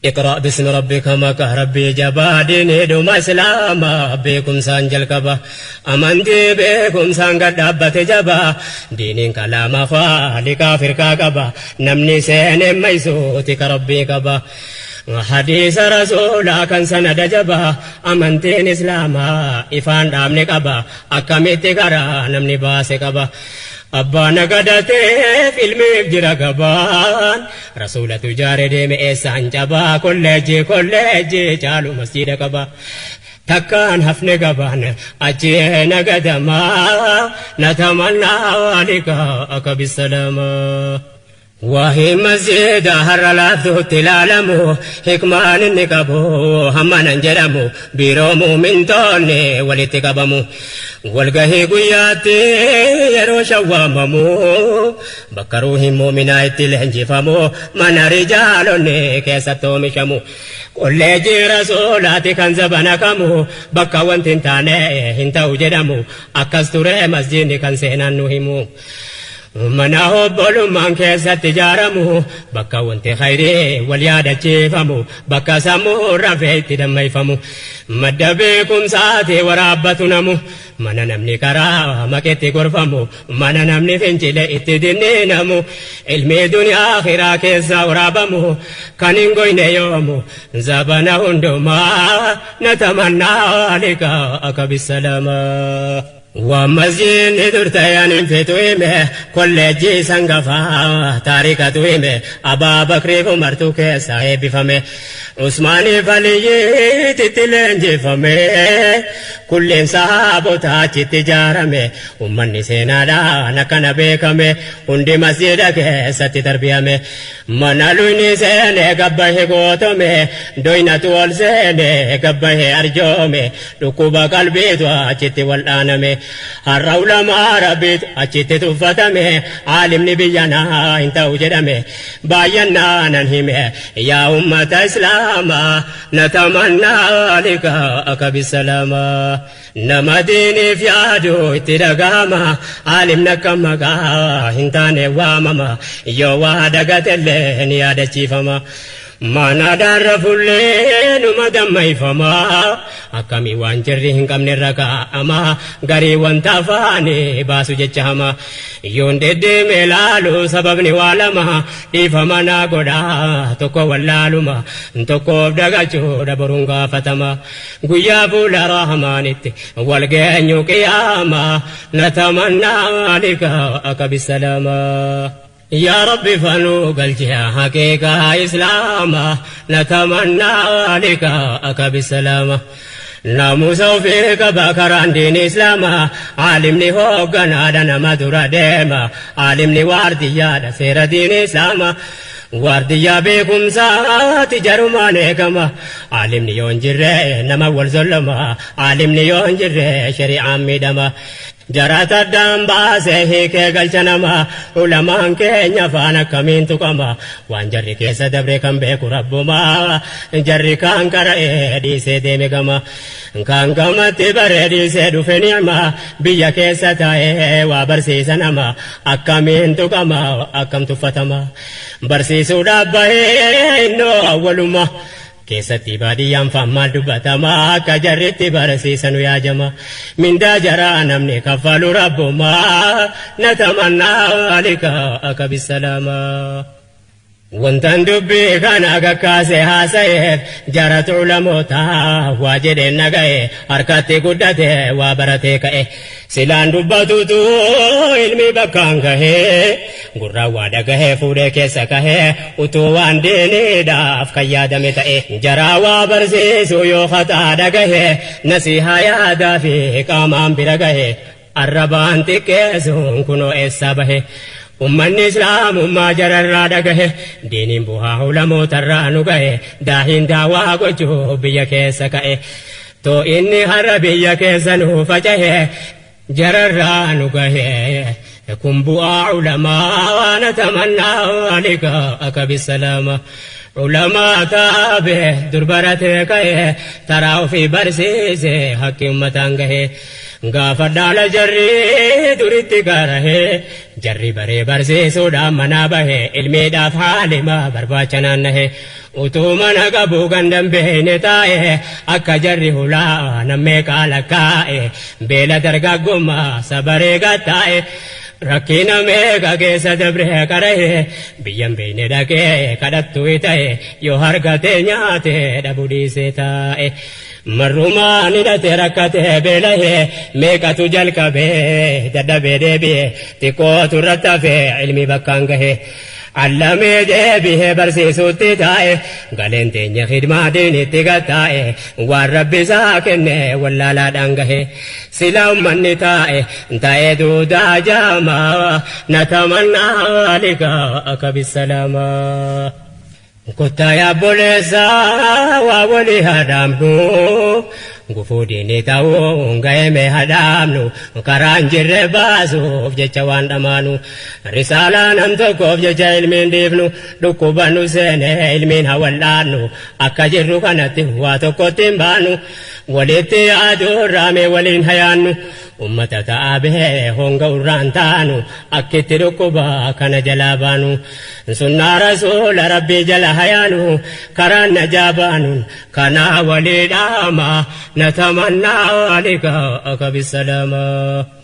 Iqra' bismi rabbika maqaa rabbii jabaa diiniidhuma islaamaa beekumsaan jalqaba amantii beekumsaan gad dhaabbate jabaa diiniin kalaama khaaliqaa firkaa qaba namni seenee maysuuti ka rabbii qaba hadiisa rasuulaa kan sanada jabaa amantiin islaamaa ifaan dhaabne qaba akkamitti karaa namni baase qaba Abbaa nagadateef ilmiif jira gabaan rasuulatu ijaare deeme eessaan cabaa kolleejjii kolleejjii caalu masjiida qaba takkaan hafne gabaan achi nagadamaa natamannaa waalika akka bisalaamaa. Waa'ee masjiida har'a laaftuutti ilaalamu hikmaan inni qabu hammanan jedhamu biiroo muumintoonni walitti qabamu walgahii guyyaatti yeroo shawwaamamu bakka ruuhiin muuminaa itti leenjifamu mana rijaalonni keessatti oomishamu kolleejjii rasuulaati kan zabana kamu bakka wanti hin taane hin ta'u jedhamu akkas ture masjiidni kan seenaan nu himu. Mana obbolummaan keessatti ijaaramu, bakka wanti khayrii wal yaadachiifamu, bakka sammuun rafee itti dammayfamu, madda beekumsaati waraabbatu namu, mana namni karaa maqetti gorfamu, mana namni fincile itti dinniinamu, ilmii duniyaa akhiraa keessaa waraabamu, kan hin goyne yoomu, zabana hundumaa natamannaa liqaa'aka bissalaamaa. Waan masjiidni dur ta'e ani hin feetu hime kolleejjii san gafaa taarikatu hime Abaa Bakriif Umartu keessaa eebbifame Usmaaniif Aliyyiitti leenjifame kulliin sahaabota achitti ijaarame ummanni seenaadhaan akkana beekame hundi masjiida keessatti tarbiyame Mana luyni seene gabbahe gootome doynatu ol seene gabbahe arjoome dhukkuba qalbiitu achitti wal'aaname har'a ulamaa rabbiitu achitti tuffatame aalimni biyyanaa hin ta'u jedhame baay'annaa nan hime yaa ummata islaamaa natamannaa liqaa'aka bisalaamaa. Nama diiniif yaadu itti dhagahama aalimni akka maqaa hin taane waamama yoo waa dagatellee ni yaadachiifama. Maanaadhaan rafullee numa dammayfama akkamii waan jirri hin qabne irra kaa'ama garii wanta afaanii baasu jecha hama yoon deddeeme laalu sababni waa lama dhiifama naa godha tokko wallaaluma tokkoof dagachuudha boruun gaafatama. Guyyaa fuula Rahmaanitti wal geenyu qiyaamaa natamannaa liqaa'aka bisalaamaa. Yaa Rabbi fanuu galche haqiiqaa Islaamaa natamannaa liqaa'aka bisalaamaa. Naamusa ofii qaba karaan diin Islaamaa aalimni hoogganaadha nama dura deema aalimni waardiyyaadha seera diin Islaamaa. Waardiyyaa beekumsaati jarumaan eegama. Aalimni yoo hin jirre nama wal zolloma. Aalimni yoo hin jirre shari'aan miidhama. Jara taddaan baasee hiikee galcha nama. Ulamaan keenya afaan akkamiin tuqama. Waan jarri keessa dabre kan beeku rabbuma. Jarri kaan qara'ee dhiisee deeme gama. Kan gamatti baree dhiisee dhufe ni'ma. Biyya keessa taa'ee waa barsiisa nama. Akkamiin tuqama akkam tuffatama. Barsiisuudhaaf bahee innoo awwaluma. Keessatti baadiyyaan faan maal dubbatama akka jarritti barsiisanu yaajama. Mindaa jaraa namni kaffalu rabbuma natamannaa liqaa'aka bisalaama. Wantan dubbii kana kakkaase haasa'eef jaratu ulamoota waa jedheen dhaga'e harkatti guddate waa baratee ka'e. Silaan dubbatutu ilmi bakkaan gahee gurraan waa dhagahee fuudhee keessa kahee utuu waan diiniidhaaf kan yaadame ta'e jaraa waa barsiisu yoo khaxaa dhagahee nasihaa yaadaa fi qaamaan bira gahe arrabaan xiqqeessuun kunoo eessaa bahe ummanni islaamummaa jararraa dhagahe diiniin bu'aa ulamootarraa nu gahe daahiin daawaa gochuu biyya keessa ka'e Too inni har'a biyya keessa nu faca'e jararraa nu gahe kun bu'aa ulamaa natamannaa liqaa'aka bisalaama. Ulamaa taabe dur baratee ka'e taraa ofii barsiise haqqi ummataan gahe. Gaafa dhaala jarri duritti garahe jarri baree barsiisuudhaan manaa bahe ilmiidhaaf haalima barbaacha naannahe. Utuu mana qabu gandan beeyne taa'e akka jarri hulaa nammee qaala kaa'e beela dargaggummaa sabaree gattaa'e. Rakkina meeqa keessa dabree qara'e biyyan beeyne dhaqee kadhattuu ta'e yoo argate nyaate dhabu dhiisee taa'e. Marrumaan hidhate rakkate beela'e meeqatu jalqabee dadhabee deebi'e xiqqootu irratti hafee ilmi bakkaan gahe. Allamee deebi'ee barsiisutti taa'e galeen teenya khidmaa diinitti gattaa'e waan rabbi isaa kenne wallaalaadhaan gahe. Sila ummanni taa'e taa'ee duudaa jaamaa natamannaa liqaa'aka bisalaamaa. Kottaa yaabboleessaa waa walii haadhaamnu gufuu diinii ta'uun ga'eeme haadhaamnu karaan jirre baasuuf jecha waan dhamaanu risaalaa nam tokkoof jecha ilmiin dhiifnu dhukkuba nu seene ilmiin hawal'aannu akka jirru kanatti waa tokkotti hin baanu walitti yaaduurraa mee waliin hayaannu ummata ta'aa bahee honga urraan taanu akkitti dhukkuba kana jalaa baanu sunnaa rasuula rabbii jala hayaanu karaan najaa baanuun kanaa walii dhaama natamannaa liqaa'aka bisalaamaa.